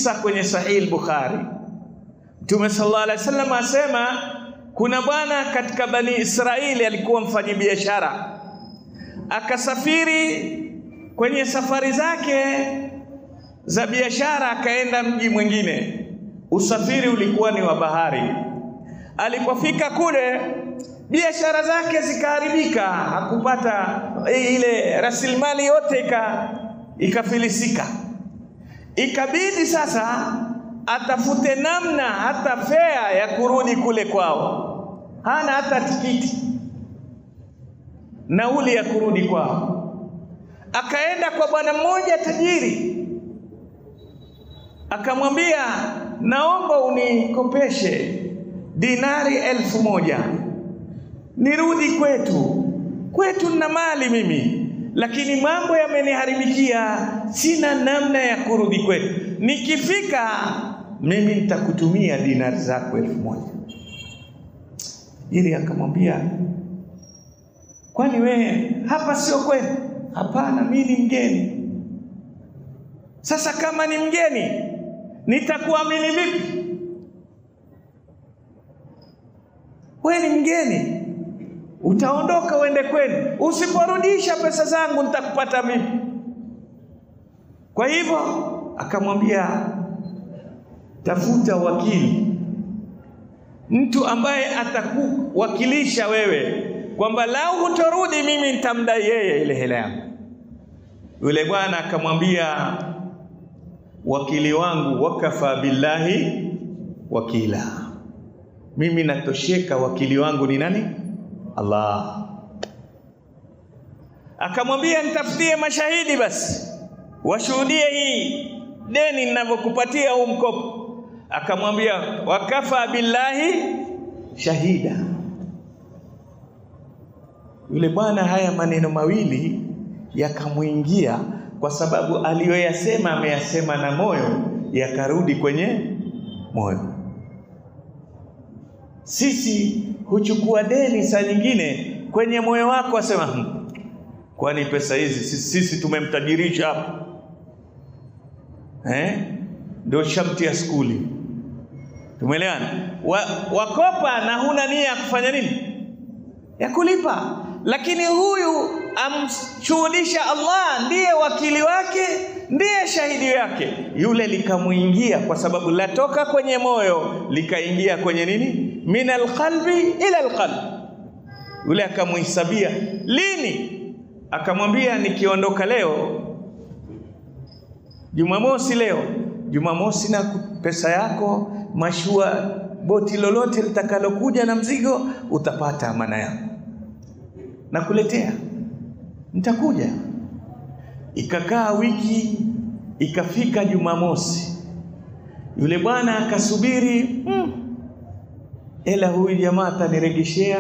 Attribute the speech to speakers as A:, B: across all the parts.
A: Kisa kwenye Sahih Bukhari, Mtume sallallahu alaihi wasallam asema kuna bwana katika Bani Israeli alikuwa mfanyibiashara, akasafiri kwenye safari zake za biashara akaenda mji mwingine. Usafiri ulikuwa ni wa bahari. Alipofika kule biashara zake zikaharibika, hakupata ile rasilimali yote, ikafilisika. Ikabidi sasa atafute namna hata fea ya kurudi kule kwao. Hana hata tikiti, nauli ya kurudi kwao. Akaenda kwa bwana mmoja tajiri, akamwambia, naomba unikopeshe dinari 1000 nirudi kwetu. Kwetu nina mali mimi, lakini mambo yameniharibikia, sina namna ya kurudi kwetu. Nikifika mimi nitakutumia dinari zako 1000. Ili akamwambia, kwani wewe hapa sio kwenu? Hapana, mimi ni mgeni. Sasa kama ni mgeni nitakuamini vipi? Wewe ni mgeni, utaondoka uende kwenu, usiporudisha pesa zangu nitakupata vipi? Kwa hivyo akamwambia, tafuta wakili, mtu ambaye atakuwakilisha wewe, kwamba lau hutorudi mimi nitamdai yeye ile hela yangu. Yule bwana akamwambia, wakili wangu wakafa billahi wakila, mimi natosheka, wakili wangu ni nani? Allah. Akamwambia, nitafutie mashahidi basi washuhudie hii deni ninavyokupatia huu mkopo. Akamwambia, wakafa billahi shahida. Yule bwana haya maneno mawili yakamuingia, kwa sababu aliyoyasema ameyasema na moyo, yakarudi kwenye moyo. Sisi huchukua deni saa nyingine kwenye moyo wako asema, kwani pesa hizi sisi tumemtajirisha hapa, ndio shamti ya skuli. Tumeelewana? Wakopa na huna nia ya kufanya nini? Ya kulipa. Lakini huyu amshuhudisha Allah ndiye wakili wake, ndiye shahidi yake. Yule likamuingia, kwa sababu latoka kwenye moyo likaingia kwenye nini? Min alqalbi ila alqalb. Yule akamuhesabia lini? Akamwambia, nikiondoka leo Jumamosi, leo Jumamosi na pesa yako, mashua, boti lolote litakalokuja na mzigo utapata amana yako, nakuletea, nitakuja. Ikakaa wiki, ikafika Jumamosi. Yule bwana akasubiri, ela huyu jamaa atanirejeshea,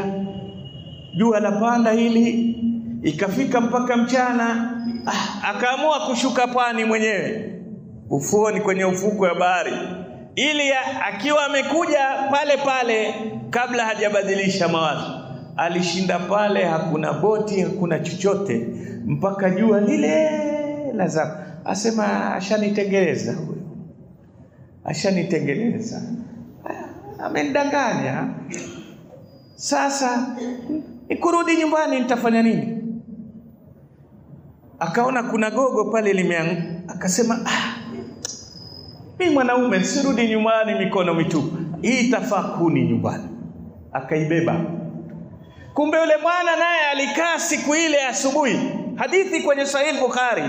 A: jua la panda hili. Ikafika mpaka mchana, akaamua kushuka pwani mwenyewe, ufuoni, kwenye ufuko wa bahari, ili akiwa amekuja pale pale kabla hajabadilisha mawazo. Alishinda pale, hakuna boti, hakuna chochote, mpaka jua lile la zama. Asema, ashanitengeleza huyo, ashanitengeleza, amenidanganya. Sasa nikurudi nyumbani nitafanya nini? Akaona kuna gogo pale limeanguka, akasema, mimi mwanaume nisirudi nyumbani mikono mitupu, hii itafaa kuni nyumbani. Akaibeba. Kumbe yule bwana naye alikaa siku ile asubuhi, hadithi kwenye Sahih Bukhari,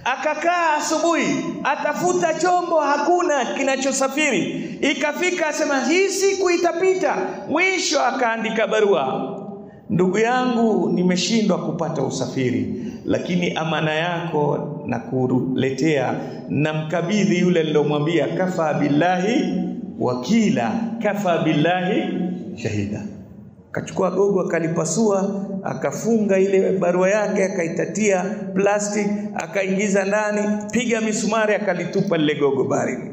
A: akakaa asubuhi atafuta chombo, hakuna kinachosafiri. Ikafika asema hii siku itapita. Mwisho akaandika barua, ndugu yangu, nimeshindwa kupata usafiri, lakini amana yako na kuletea, na mkabidhi yule nilomwambia, kafa billahi wakila, kafa billahi shahida. Akachukua gogo akalipasua, akafunga ile barua yake, akaitatia plastic, akaingiza ndani, piga misumari, akalitupa lile gogo baharini.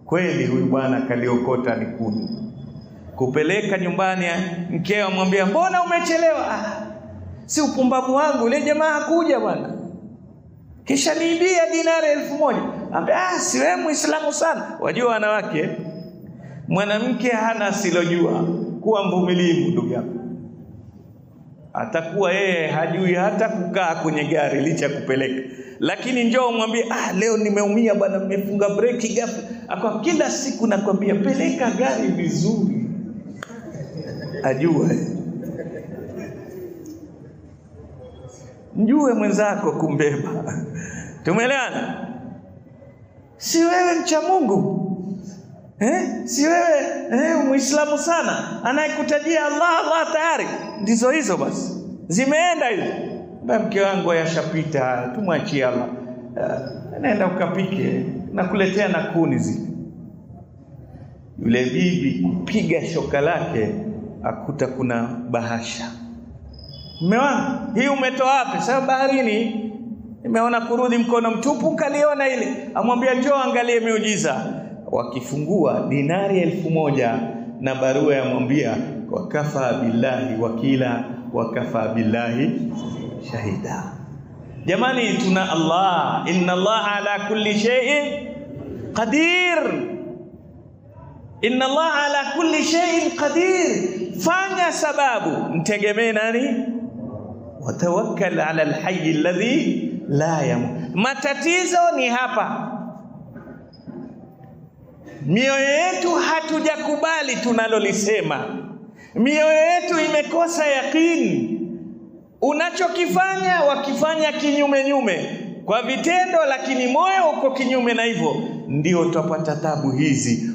A: Kweli huyu bwana akaliokota ni kuni. Kupeleka nyumbani, mkeo amwambia, mbona umechelewa? Si upumbavu wangu, ile jamaa hakuja bwana, kisha niibia dinari 1000. Ambia, si wewe Muislamu sana. Wajua wanawake, mwanamke hana asilojua. Kuwa mvumilivu ndugu yangu. Atakuwa yeye hajui hata kukaa kwenye gari licha kupeleka, lakini njoo umwambie, leo nimeumia bwana, nimefunga breki ghafla. Akwa kila siku nakwambia peleka gari vizuri. Ajua, mjue mwenzako kumbeba. Tumeelewana? Si wewe mcha Mungu, si wewe Muislamu sana anayekutajia Allah Allah tayari. Ndizo hizo basi, zimeenda hizo. Mke wangu yashapita, tumwachie Allah. Nenda ukapike, nakuletea na kuni zile. Yule bibi kupiga shoka lake akuta kuna bahasha. Mume wangu, hii umetoa wapi? Sasa baharini nimeona kurudi mkono mtupu, kaliona ile. Amwambia njoo angalie miujiza. Wakifungua dinari 1000 na barua yamwambia wakafa billahi wakila wakafa billahi shahida. Jamani, tuna Allah, inna Allah ala kulli shay'in qadir. Inna Allah ala kulli shay'in qadir. Fanya sababu, mtegemee nani? Watawakkal ala alhayy alladhi la yamut. Matatizo ni hapa, mioyo yetu hatujakubali tunalolisema, mioyo yetu imekosa yakini. Unachokifanya wakifanya kinyume nyume kwa vitendo, lakini moyo uko kinyume na hivyo, ndio utapata tabu hizi.